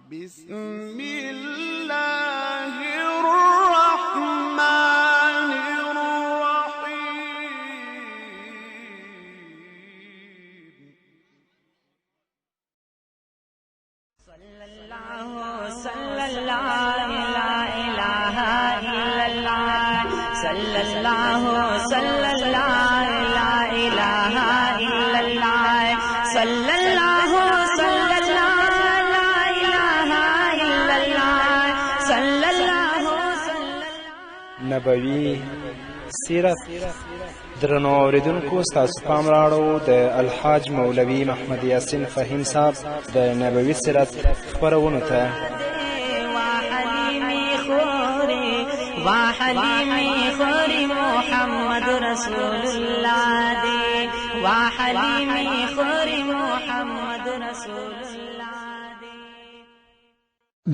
بسم الله الرحمن الرحيم. صلى الله صلى الله لا إله إلا الله صلى الله صلى الله لا إله إلا الله صلى الله صلى الله لا إله إلا الله صلى الله صلى نبوي سیرت. درنو اورېدونکو، ستاسو پام راړو د الحاج مولوي محمد یاسین فهیم صاحب د نبوي سیرت خپرونو ته. وا حلیمې خورې محمد رسول الله دی، وا حلیمې خورې محمد رسول الله دی.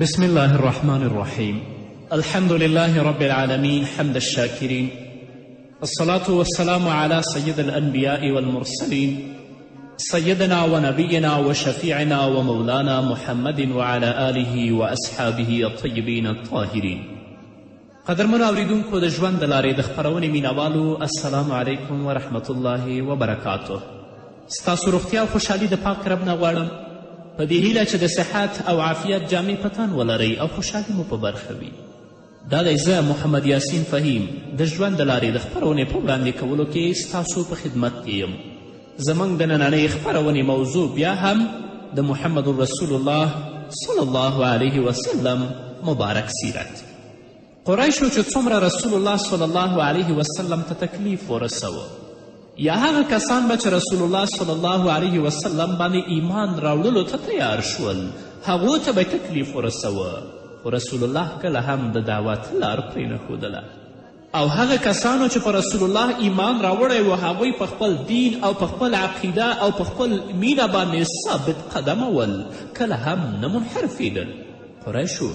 بسم الله الرحمن الرحيم. الحمد لله رب العالمين، حمد الشاكرين، الصلاة والسلام على سيد الأنبياء والمرسلين، سيدنا ونبينا وشفيعنا ومولانا محمد وعلى آله وأصحابه الطيبين الطاهرين. قدرمنو اوریدونکو، د ژوند د لارې د خپرونې مینهوالو، السلام علیکم ورحمت الله وبرکاته. ستاسو روغتیا او خوشحالي د پاک رب نه غواړم، په دې هیله چې د صحت او عافیت جامې په تن ولرئ او خوشحالي مو په برخه وي. دا دی زه محمد یاسین فهیم د ژوند د لارې د خپرونې په وړاندې کولو کې ستاسو په خدمت کې یم. زموږ د نننۍ خپرونې موضوع بیا هم د محمد رسول الله صلی الله علیه وسلم مبارک سیرت. قریشو چې څومره رسول الله صلی الله علیه وسلم ته تکلیف ورسوه، یا هغه کسان به چې رسول الله صلی الله علیه وسلم باندې ایمان راوړلو ته تیار شول، هغو ته به تکلیف ورسوه، خو رسول الله کله هم د دعوت لار پرېنښودله. او هغه کسانو چې په رسول الله ایمان راوړی و، هغوی په خپل دین او په خپل عقیده او په خپل مینه باندې ثابت قدمه ول، کله هم نه منحرفېدل. قریشو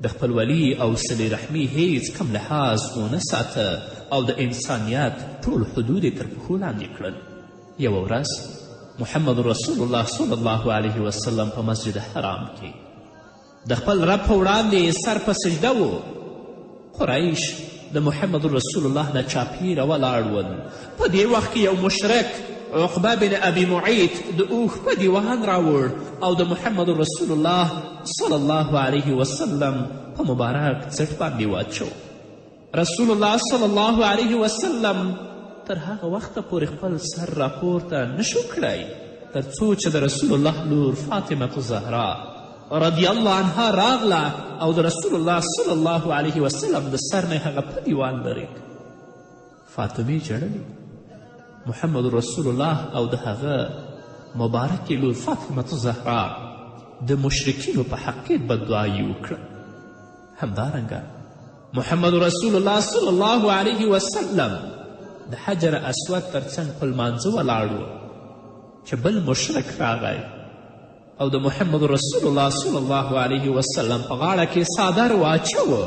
د خپل ولی او صلې رحمي هیڅ کم لحاظ ونه ساته او د انسانیت ټول حدود یې تر پښو لاندې کړل. یوه ورځ محمد رسول الله صلی الله علیه وسلم په مسجد حرام کې د خپل رب په وړاندې سر په سجده و. قریش د محمد رسول الله نه چاپیره ولاړ ول. په دې وخت کې یو مشرک عقبه بن ابي معیط د اوښ په دیوان راوړ او د محمد رسول الله صلی الله علیه وسلم په مبارک څټ باندې واچو. رسول الله صلی الله علیه وسلم تر هغه وخته پورې خپل سر راپورته نشو کړی تر څو چې د رسول الله لور فاطمة الزهرا رضی الله عنها راغله او د رسول الله صلی الله علیه وسلم د سر نه هغه په دیوان لرې کړ. فاطمې ژړلې، محمد رسول الله او د هغه مبارکې لور فاطمة الزهرا د مشرکینو په حق کې بددعایي وکړه. همدارنګه محمد رسول الله صلی الله علیه وسلم د حجر اسود تر څنګ په لمانځه ولاړ و چې بل مشرک راغی او د محمد رسول الله صلی الله علیه وسلم په غاړه کې څادر واچوه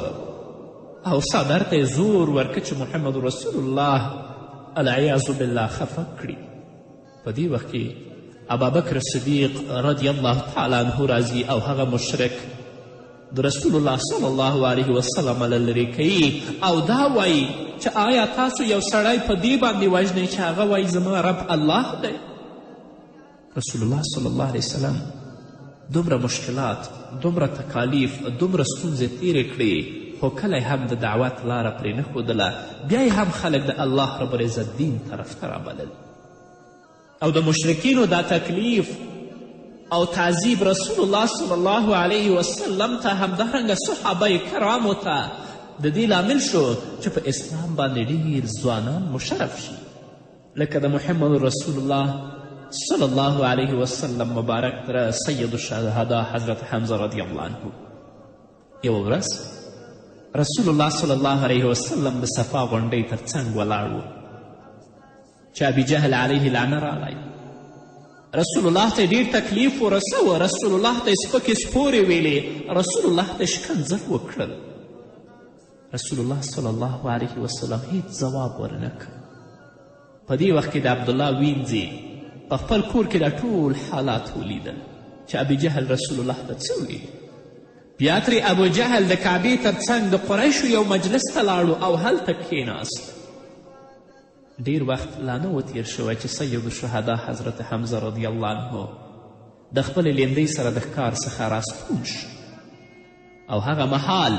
او څادر ته یې زور ورکړ چې محمد رسول الله العیاذ بالله خفه کړي. په دې وخت کې ابابکر صدیق رضی الله تعالی عنه راځي او هغه مشرک د رسول الله صلی الله علیه وسلم له لرې کوي او دا وایي چې آیا تاسو یو سړی په دې باندې وژنئ چې هغه وایي زما رب الله دی؟ رسول الله صلی الله علیه وسلم دومره مشکلات، دومره تکالیف، دومره ستونزې تیرې کړې، خو کله یې هم د دعوت لاره پرې نه ښودله. بیا یې هم خلک د الله رب العزت دین طرف ته رابلل. او د مشرکینو دا تکلیف او تعذیب رسول الله صلی الله علیه وسلم ته، همدارنګه صحابه کرامو ته د دې لامل شو چې په اسلام باندې ډیر ځوانان مشرف شي، لکه د محمد رسول الله صلی الله علیه وسلم مبارک تره سید الشهدا حضرت حمزه رضی الله عنه. یوه ورځ رسول الله صلی الله علیه وسلم د صفا غونډۍ تر څنګ ولاړ و چې ابي جهل علیه لعنه راغی. رسول الله ته ډیر تکلیف ورسوه، رسول الله ته یې سپکې سپورې ویلې، رسول الله ته ښکنځل وکړل. رسول الله صلی الله علیه وسلم هیڅ ځواب ورنه کړ. په دې وخت کې د عبدالله وینځې په خپل کور کې دا ټول حالات ولیدل چې ابي جهل رسول الله ته څه ویل. بیا ترې ابو جهل د کعبې تر څنګ د قریشو یو مجلس ته لاړو او هلته کښېناست. ډیر وخت لا نه و تیر شوی چې سید الشهدا حضرت حمزه رضی الله عنه د خپلې لیندۍ سره د ښکار څخه راستون شو او هغه مهال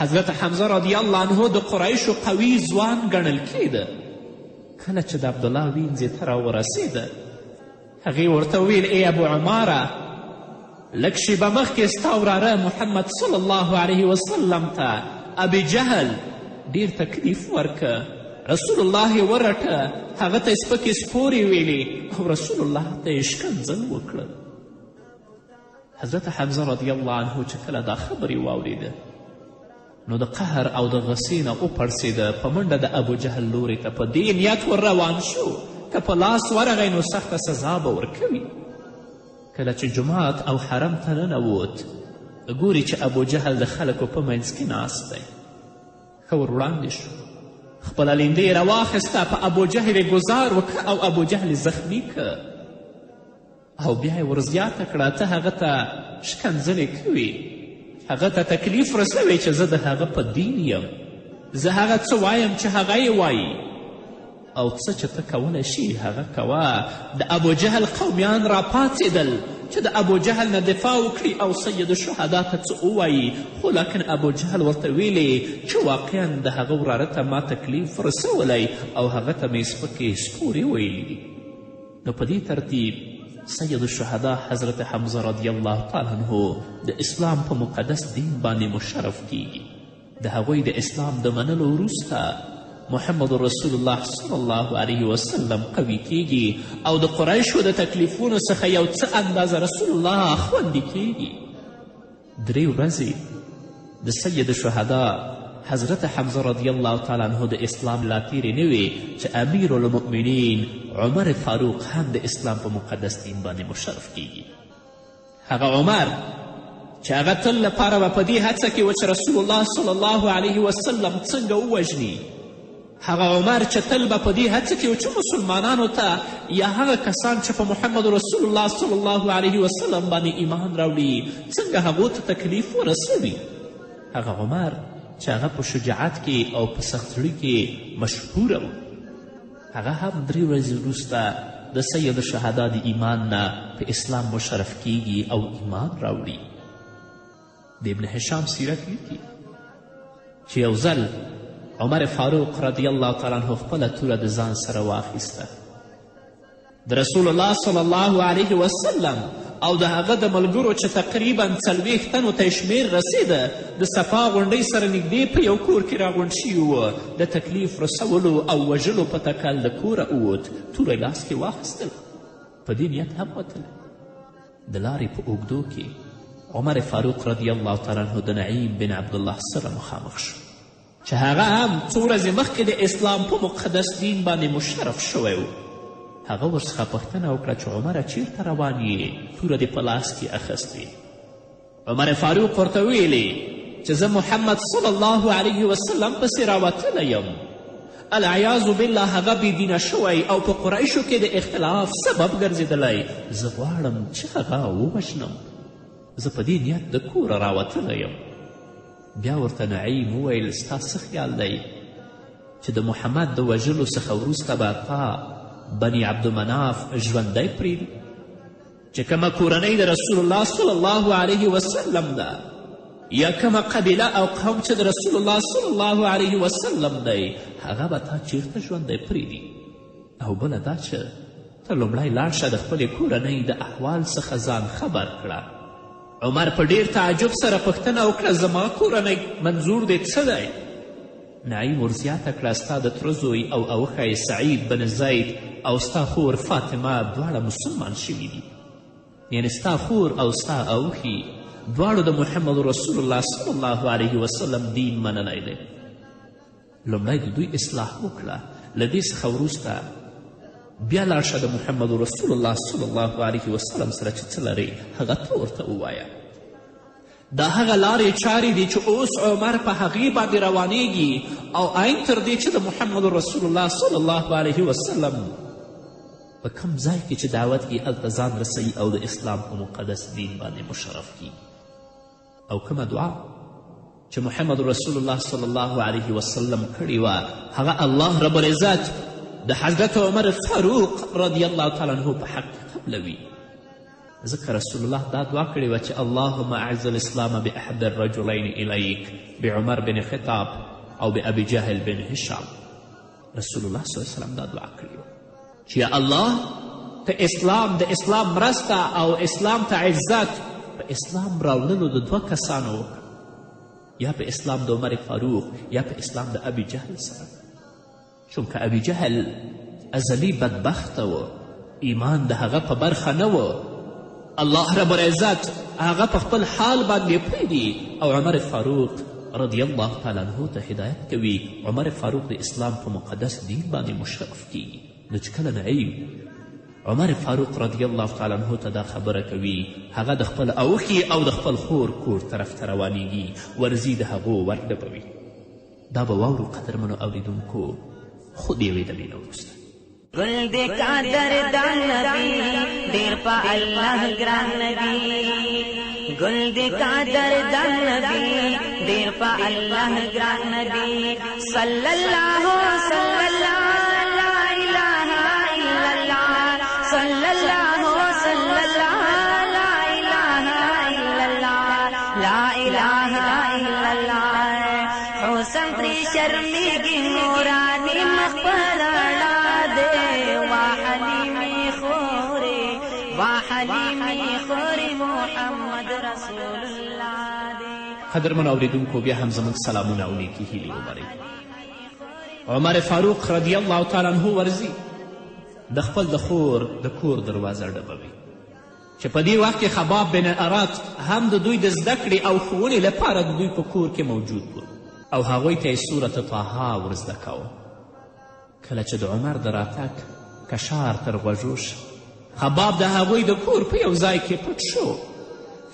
حضرت حمزه رضی الله عنه د قریشو قوي ځوان ګڼل کیده. کله چې د عبدالله وینځې ته راورسېده، هغې ورته وویل: ای ابو عماره، لږ شیبه مخکې ستا وراره محمد صلی الله علیه وسلم ته ابي جهل ډیر تکلیف ورکه، رسول الله یې ورټه، هغه ته یې سپکې سپورې ویلې او رسول الله ته یې شکنځل وکړل. حضرت حمزه رضی الله عنه چې کله دا خبرې واورېده نو د قهر او د غصې نه وپړسېده، په منډه د ابو جهل لورې ته په دې نیت ور روان شو که په لاس ورغی نو سخته سزا به ورکوي. کله چې جومات او حرم ته ننوت، ګوري چې ابو جهل د خلکو په منځ کې ناست دی. ښه ور وړاندې شو، خپله لیندۍ یې راواخیسته، په ابو جهل یې ګزار وکړه او ابو جهل یې زخمي که او بیا یې ورزیاته کړه: ته هغه ته شکنځلې کوې، هغه ته تکلیف رسوې چې زه د هغه په دین یم، زه هغه څه وایم چې هغه یې وایي او څه چې ته کولی شي هغه کوه. د ابو جهل قومیان راپاڅېدل چې د ابو جهل نه دفاع وکړي او سید الشهدا ته څه ووایي، خو لاکن ابو جهل ورته ویلې چې واقعا د هغه وراره ته ما تکلیف رسولی او هغه ته مې سپکې سپورې ویلي دي. نو په دې ترتیب سید الشهدا حضرت حمزه رضی الله تعالی عنه د اسلام په مقدس دین باندې مشرف کیږي. د هغوی د اسلام د منلو وروسته محمد رسول الله صلی الله علیه وسلم قوي کیږي او د قریشو د تکلیفونو څخه یو څه اندازه رسول الله خوندي کیږي. درې ورځې د سید شهدا حضرت حمزه رضی الله تعالی عنه د اسلام لا تیرې نه وې چې امیر المؤمنین عمر فاروق هم د اسلام په مقدس دین باندې مشرف کیږي. هغه عمر چې هغه تل لپاره به په دې هڅه کې و چې رسول الله صلی الله علیه وسلم څنګه ووژني، هغه عمر چې تل به په دې هڅه کې و چې مسلمانانو ته یا هغه کسان چې په محمد رسول الله صلی الله علیه وسلم باندې ایمان راوړي څنګه هغو ته تکلیف ورسوي، هغه عمر چې هغه په شجاعت کې او په سخت زړي کې مشهوره و، هغه هم درې ورځې وروسته د سید الشهدا د ایمان نه په اسلام مشرف کیږي او ایمان راوړي. د ابن هشام سیرت لیکي چې یو ځل عمر فاروق رضی الله تعالی عنه خپله توره د ځان سره واخیسته، د رسول الله صلی الله علیه وسلم او د هغه د ملګرو چې تقریبا 40 تنو ته شمیر رسېده د صفا غونډۍ سره نږدې په یو کور کې راغونډ شوي وو، د تکلیف رسولو او وژلو په تکل د کوره ووت، توره لاس کې واخیستله، په دې نیت هم وتلی. د لارې په اوږدو کې عمر فاروق رضی الله تعالی عنه د نعیم بن عبدالله سره مخامخ شو چې هغه هم څو ورځې مخکې د اسلام په مقدس دین باندې مشرف شوی و. هغه ورڅخه پوښتنه وکړه چې عمره چیرته روان یې، توره دې په لاس کې اخیستې؟ عمر فاروق ورته ویلې چې زه محمد صلی الله علیه وسلم پسې راوتلی یم، العیاذ بالله هغه بېدینه شوی او په قریشو کې د اختلاف سبب ګرځېدلی، زه غواړم چې هغه ووژنم، زه په دې نیت د کوره راوتلی یم. بیا ورته نعیم وویل ستا څه خیال دی چې د محمد د وژلو څخه وروسته به تا بني عبدمناف ژوندی پرېږدي، چې کومه کورنۍ د رسول الله صلی الله علیه وسلم ده یا کومه قبیله او قوم چې د رسول الله صلی الله علیه وسلم دی، هغه به تا چیرته ژوندی پرېږدي؟ او بله دا چې ته لومړی لاړ شه د خپلې کورنۍ د احوال څخه ځان خبر کړه. عمر په ډیر تعجب سره پوښتنه وکړه زما کورنۍ منظور دې څه دی؟ نعیم ورزیاته کړه ستا د تره زوی او اوښی سعید بن زید او ستا خور فاطمه دواړه مسلمان شوي دي، یعنې ستا خور او ستا اوښي دواړو د محمد رسول الله صلی الله علیه وسلم دین منلی دی. لومړی د دوی اصلاح وکړه، له دې څخه وروسته بیا لاړ شه د محمد رسول الله صلی الله علیه وسلم سره چې څه لرې هغه ته ورته ووایه. دا هغه لارې چارې دي چې اوس عمر په هغې باندې روانیږي او عین تر دې چې د محمد رسول الله صلی الله علیه وسلم په کوم ځای کې چې دعوت کیږي هلته ځان رسوي او د اسلام په مقدس دین باندې مشرف کیږي. او کومه دعا چې محمد رسول الله صلی الله علیه وسلم کړې وه، هغه الله رب العزت د حضرت عمر فاروق رضی الله تعالی عنه په حق کې قبلوي. ځکه رسول الله دا دعا کړې وه چې اللهم اعز الاسلام باحب الرجلین الیک بعمر بن خطاب او بابي جهل بن هشام. رسول الله صلی الله علیه وسلم دا دعا کړې وه چې یا الله ته اسلام د اسلام مرسته او اسلام ته عزت په اسلام راوړلو د دوه کسانو وکړه، یا په اسلام د عمر فاروق یا په اسلام د ابي جهل سره. چونکه ابي جهل ازلي بدبخته و، ایمان د هغه په برخه نه و. الله رب العزت هغه په خپل حال باندې پرېږدي او عمر فاروق رضی الله تعالی عنه ته هدایت کوي. عمر فاروق د اسلام په مقدس دین باندې مشرف کیږي. نو چې کله نعیم عمر فاروق رضی الله تعالی عنه ته دا خبره کوي، هغه د خپل اوښي او د خپل خور کور طرف ته روانیږي، ورځي د هغو ور ډبوي. دا به واورو قدرمنو اوریدونکو، خو د یوې دمې نه وروسته. ګل دې قادر د نبی ډیر په الله ګران نبی، ګل دې قادر د نبی ډیر په الله ګران نبی، صلی الله صلی الله لا اله الا الله، صلی الله صلی الله لا اله الا الله، لا اله الا الله. حسن تری شرمیږي نورانی مخ پر رڼا دی، وا حلیمې خورې، وا حلیمې خورې محمد رسول الله دی. قدرمنو اوریدونکو، بیا هم زموږ سلامونه او نیکې هیلې ومنئ. عمر فاروق رضی الله تعالی عنه ورځي د خپل د خور د کور دروازه ډبوي، چې په دې وخت کې خباب بن ارات هم د دوی د زده کړې او ښوونې لپاره د دوی په کور کې موجود و او هغوی ته یې سورت طه ورزده کاوه. کله چې د عمر د راتګ کشار تر غوږو شو، خباب د هغوی د کور په یو ځای کې پټ شو.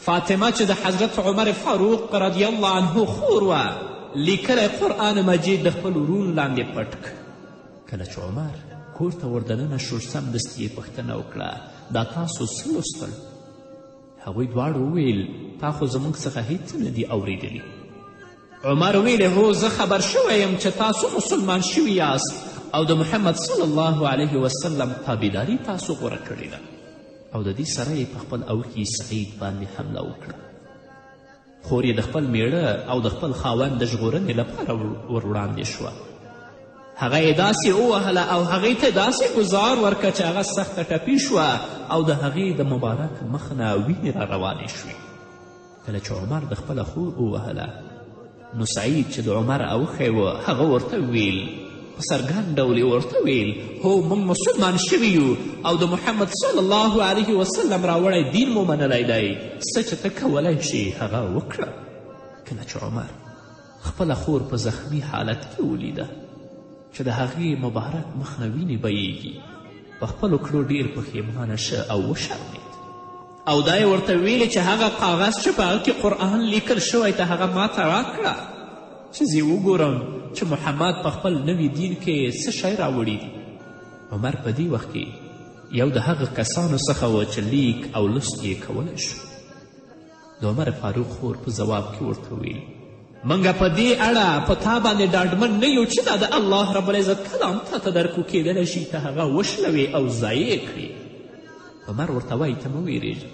فاطمه چې د حضرت عمر فاروق رضی الله عنه خور وه، لیکلی قرآن مجید د خپل ورون لاندې پټ کړ. کله چې عمر کور ته وردننه شو، سمدستي یې پوښتنه وکړه، دا تاسو څه لوستل؟ هغوی دواړو وویل، تا خو زموږ څخه هیڅ نه دي اوریدلي. عمر ویل، هو زه خبر شوی یم چې تاسو مسلمان شوي یاست او د محمد صلی الله علیه وسلم تابعداري تاسو غوره کړې ده. او د دې سره یې په خپل اوښي سعید باندې حمله وکړه. خور یې د خپل میړه او د خپل خاوند د ژغورنې لپاره ور وړاندې شوه. هغه یې داسې ووهله او هغې ته داسې ګزار ورکړه چې هغه سخته ټپي شوه او د هغې د مبارک مخ نه وینې را روانې شوې. کله چې عمر د خپله خور ووهله، نو سعید چې د عمر اوښی و، هغه ورته وویل، په څرګند ډول یې ورته ویل، هو موږ مسلمان شوي یو او د محمد صلی الله علیه وسلم راوړی دین مو منلی دی، څه چې ته کولی شې هغه وکړه. کله چې عمر خپله خور په زخمی حالت کې ولیده چې د هغې مبارک مخ نه وینې بهیږي، په خپلو کړو ډېر پښیمانه شه او وشرمېد. او دا یې ورته ویلې چې هغه کاغذ چې په هغه کې قرآن لیکل شوی ته هغه ماته راکړه چې زه وګورم چې محمد په خپل نوي دین کې څه شی راوړي دي. عمر په دې وخت کې یو د هغه کسانو څخه و چې لیک او لوست یې کولی شو. د عمر فاروق خور په ځواب کې ورته وویل، موږ په دې اړه په تا باندې ډاډمن نه یو چې دا د الله رب العزت کلام تا ته درکو کېدلی شي، ته هغه وشلوې او ضایع کړې. عمر ورته وایي، ته مه ویرېږه.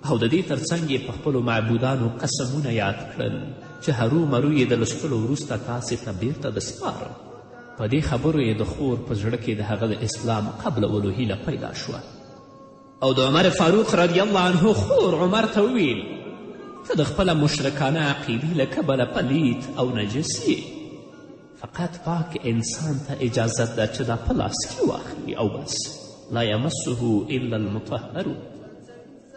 او د دې ترڅنګ یې په خپلو معبودانو قسمونه یاد کړل چې هرو مرو یې د لوستلو وروسته تاسې ته بیرته دسپارم. په دې خبرو یې د خور په زړه کې د هغه د اسلام قبلولو هیله پیدا شوه. او د عمر فاروق رضی الله عنه خور عمر ته وویل، ته د خپله مشرکانه عقیدې له کبله پلیت او نجس یې، فقط پاک انسان ته اجازت ده چې دا په لاس کې واخلي او بس، لا یمسه الا المطهرون.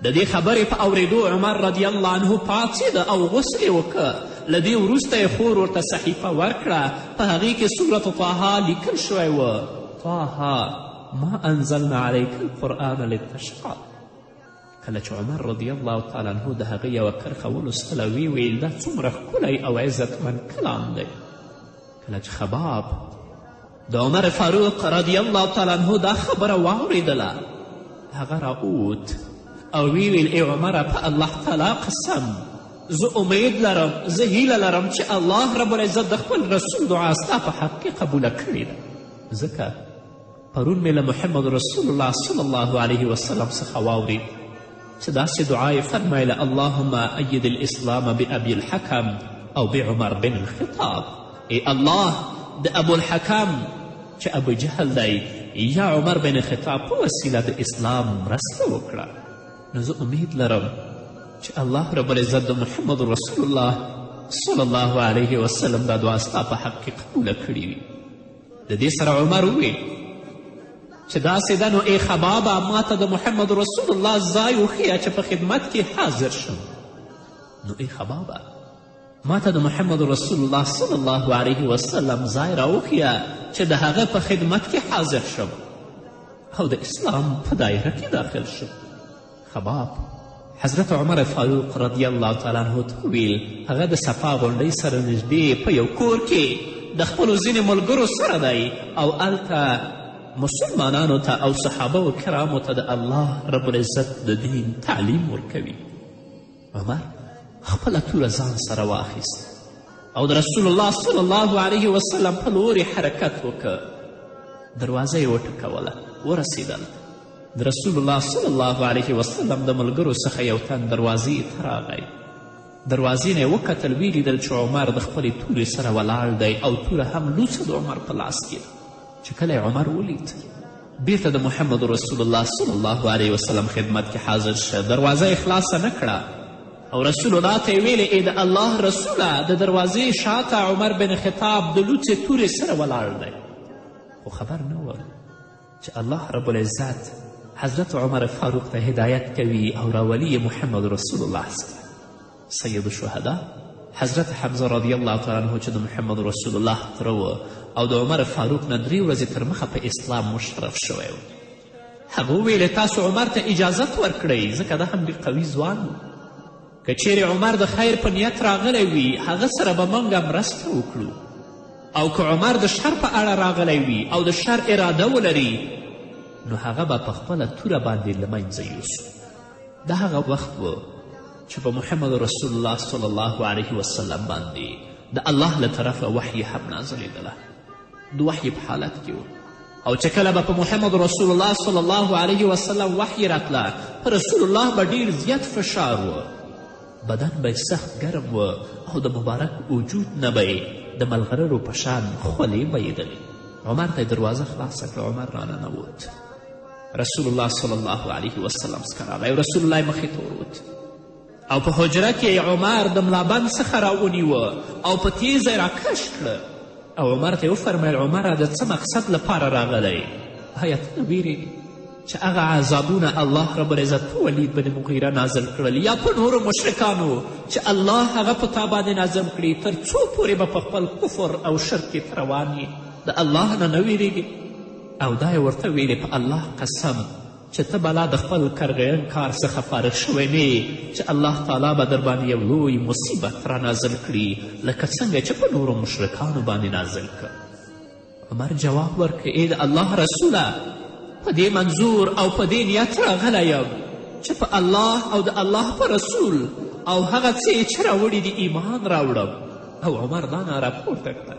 د دې خبرې په اوریدو عمر رضی الله عنه پاڅېده او غسل یې وکړ. له دې وروسته یې خور ورته صحیفه ورکړه، په هغې کې سورة طه لیکل شوی و، طه ما انزلنا علیک القرآن لتشقی. کله چې عمر رضی الله تعالی عنه د هغه یوه کرښه ولوستله، ویې ویل، دا څومره ښکلی او عزتمن کلام دی. کله چې خباب د عمر فاروق رضی الله تعالی عنه دا خبره واورېدله، هغه راووت او ویې ویل، ای عمره، په الله تعالی قسم، زه امید لرم، زه هیله لرم چې الله رب العزت د خپل رسول دعا ستا په حق کې قبوله کړې ده، ځکه پرون مې له محمد رسول الله صلی الله علیه وسلم څخه واورید چې داسې دعا یې فرمایله: اللهم اید الاسلام بابي الحکم او بعمر بن الخطاب. ای الله، د ابو الحکم چې ابو جهل دی یا عمر بن خطاب په وسیله د اسلام مرسته وکړه. نو زه امید لرم چې الله رب العزت د محمد رسول الله صلی الله علیه وسلم دا دعا ستا په حق کې قبوله کړې وي. د دې سره عمر وویل چې داسې ده نو ای خبابه، ما ته د محمد رسول الله ځای وښیه چې په خدمت کې حاضر شم. نو ای خبابه، ما ته د محمد رسول الله صلی الله علیه وسلم ځای راوښیه چې د هغه په خدمت کې حاضر شم او د اسلام په دایره کې داخل شم. خباب حضرت عمر فاروق رضی الله تعالی عنه ته وویل، هغه د صفا غونډۍ سره نږدې په یو کور کې د خپلو ځینې ملګرو سره دی او هلته مسلمانانو ته او صحابه کرامو ته د الله رب العزت د دین تعلیم ورکوي. عمر خپله توره ځان سره واخیست او د رسول الله صلی الله علیه وسلم په لور یې حرکت وکړ. دروازه یې وټکوله، ورسېدل. د رسول الله صلی الله علیه وسلم د ملګرو څخه یو تن دروازې ته راغی. دروازې نه یې وکتل، ویې لیدل چې عمر د خپلې تورې سره ولاړ دی او توره هم لوڅه د عمر په لاس کې ده. چې کله یې عمر ولید، بیرته د محمد رسول الله صلی الله علیه وسلم خدمت کې حاضر شه. دروازه یې خلاصه نه کړه او رسول الله ته یې ویلې: ای د الله رسوله، د دروازې شاته عمر بن خطاب د لوڅې تورې سره ولاړ دی. خو خبر نه و چې الله رب العزت حضرت عمر فاروق ته هدایت کوي او راولي محمد رسول الله سره. سید الشهدا حضرت حمزه رضی الله تعالی عنه چې د محمد رسول الله تره و او د عمر فاروق نه درې ورځې تر مخه په اسلام مشرف شوی و، هغه وویل: تاسو عمر ته اجازت ورکړئ، ځکه دا هم ډېر قوي ځوان و. که چیرې عمر د خیر په نیت راغلی وي، هغه سره به موږ مرسته وکړو، او که عمر د شر په اړه راغلی وي او د شر اراده ولري، نو هغه به په خپله توره باندې له منځه یوسو. دا هغه وخت و چې په محمد رسول الله صلی الله علیه وسلم باندې د الله له طرفه وحی هم نازلېدله، د وحی په حالت کې و. او چې کله به په محمد رسول الله صلی الله علیه وسلم وحی راتله، په رسول الله به ډیر زیات فشار و، بدن به سخت ګرم و او د مبارک وجود نه به یې د ملغلرو په شان خولې بهیدلې. عمر ته دروازه خلاصه کړه، عمر راننوت. رسول الله صلی الله علیه وسلم څخه راغی او رسول الله یې مخې ته وروت او په حجره کې عمر د ملابند څخه راونیوه او په تیزه یې راکش کړه او عمر ته یې وفرمیل: عمره، د څه مقصد لپاره راغلی؟ آیا ته نه ویرېږې چې هغه عذابونه الله رب العزت په ولید بن مغیره نازل کړل یا په نورو مشرکانو چې الله هغه په تا باندې نازل کړي، تر څو پورې به په خپل کفر او شرک کې ته روان یې؟ د الله نه نه ویرېږې؟ او دا یې ورته ویلې: په الله قسم چې ته به لا د خپل کرغېړن کار څخه فارغ شوی نه یې چې الله تعالی به در باندې یو لوی مصیبت را نازل کړي، لکه څنګه چې په نورو مشرکانو باندې نازل کړ. عمر جواب ورکړ: ای د الله رسوله، په دې منظور او په دې نیت راغلی یم چې په الله او د الله په رسول او هغه څه یې چې راوړي دي ایمان راوړم. او عمر دا ناره پورته کړه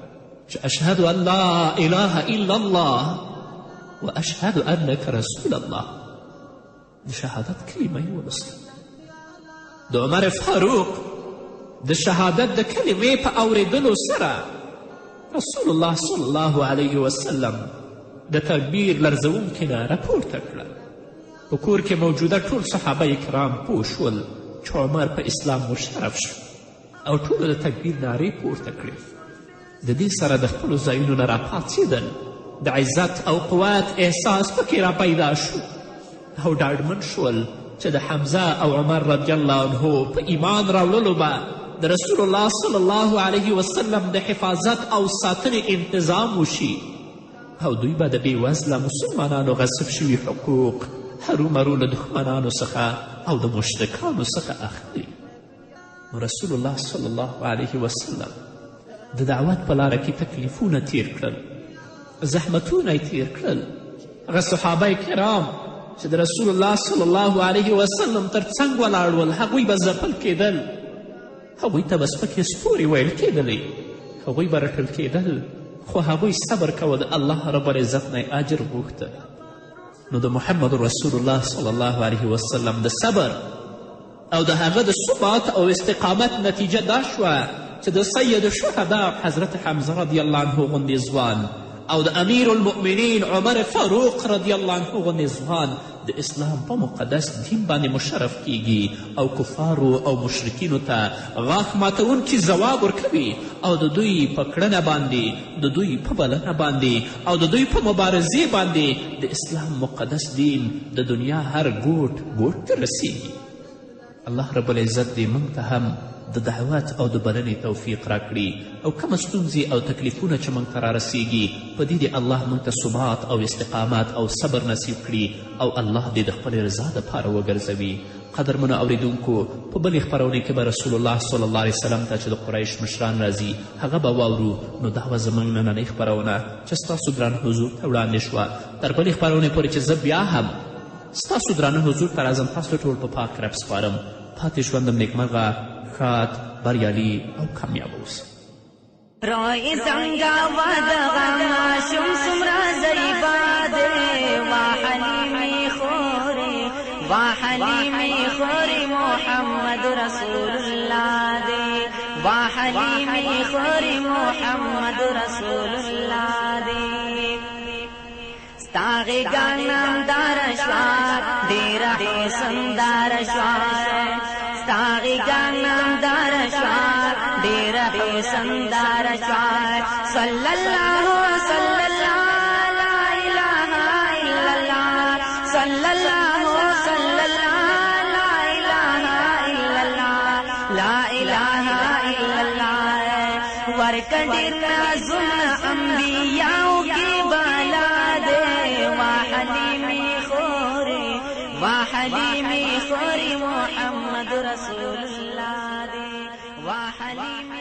چې اشهد ان لا اله الا الله و اشهد انک رسول الله. د شهادت کلمه یې ولوسته. د عمر فاروق د شهادت د کلمې په اورېدلو سره رسول الله صلی الله علیه وسلم د تکبیر لرزوونکې ناره پورته کړه. په کور کې موجوده ټول صحابه کرام پوه شول چې عمر په اسلام مشرف شو او ټولو د تکبیر نارې پورته کړې. د دې سره د خپلو ځایونو نه راپاڅېدل، د عزت او قوت احساس پکې را پیدا شو او ډاډمن شول چې د حمزه او عمر رضی الله عنه په ایمان راوړلو به د رسول الله صلی الله علیه وسلم د حفاظت او ساتنې انتظام وشي او دوی به د بېوزله مسلمانانو غصب شوي حقوق هرومرو له دښمنانو څخه او د مشرکانو څخه اخلي. نو رسول الله صلی الله علیه وسلم د دعوت په لاره کې تکلیفونه تیر کړل، زحمتونه یې تیر کړل. هغه صحابه کرام چې د رسول الله صلی الله علیه وسلم تر څنګ ولاړ ول، هغوی به ځپل کېدل. هغوی ته به سپکې سپورې ویل کېدلې، هغوی به رټل کېدل، خو هغوی صبر کوه، د الله رب العزت نه یې اجر غوښته. نو د محمد رسول الله صلی الله علیه وسلم د صبر او د هغه د ثبات او استقامت نتیجه دا شوه چې د سید الشهدا حضرت حمزه رضی الله عنه غوندې ځوان او د امیر المؤمنین عمر فاروق رضی الله عنه غوندې ځوان د اسلام په مقدس دین باندې مشرف کیږي او کفارو او مشرکینو ته غاښ ماتوونکي ځواب ورکوي او د دوی په کړنه باندې، د دوی په بلنه باندې او د دوی په مبارزې باندې د اسلام مقدس دین د دنیا هر ګوټ ګوټ ته رسیږي. الله رب العزت دې موږ ته هم د دعوت او د بلنې توفیق راکړي او کومه ستونزې او تکلیفونه چې موږ ته رارسیږي په دې دې الله موږ ته ثبات او استقامت او صبر نصیب کړي او الله دې د خپلې رضا دپاره وګرځوي. قدرمنو اوریدونکو، په بلې خپرونې کې به رسول الله صلی الله علیه وسلم ته چې د قریش مشران راځي هغه به واورو. نو دا وه زموږ نننۍ خپرونه چې ستاسو درانه حضور ته وړاندې شوه. تر بلې خپرونې پورې چې زه بیا هم ستاسو درانه حضور ته راځم، تاسو ټول په پاک رب سپارم. پاتې ژوندم نیکمرغه، ښاد، بریالي او کامیاب اوسئ. روی څنګه ودغه ماشوم څومره ضعیفه دی، وا حلیمې خورې، وا حلیمې خورې، محمد رسول الله دی، وا حلیمې خورې، محمد رسول الله دی. ستا غېږه نامداره شوه، ډېره حسنداره شوه، ستا غېږه نامداره شوه، ډېره حسنداره شوه. صلی الله، صلی الله، لا اله الا الله، صلی الله، صلی الله، لا اله الا الله، لا اله الا الله. ورکه ډېر نازونه انبیاو کې بالا دی، وا حلیمې خورې، وا حلیمې خورې، محمد رسول الله دی، وا حلیمې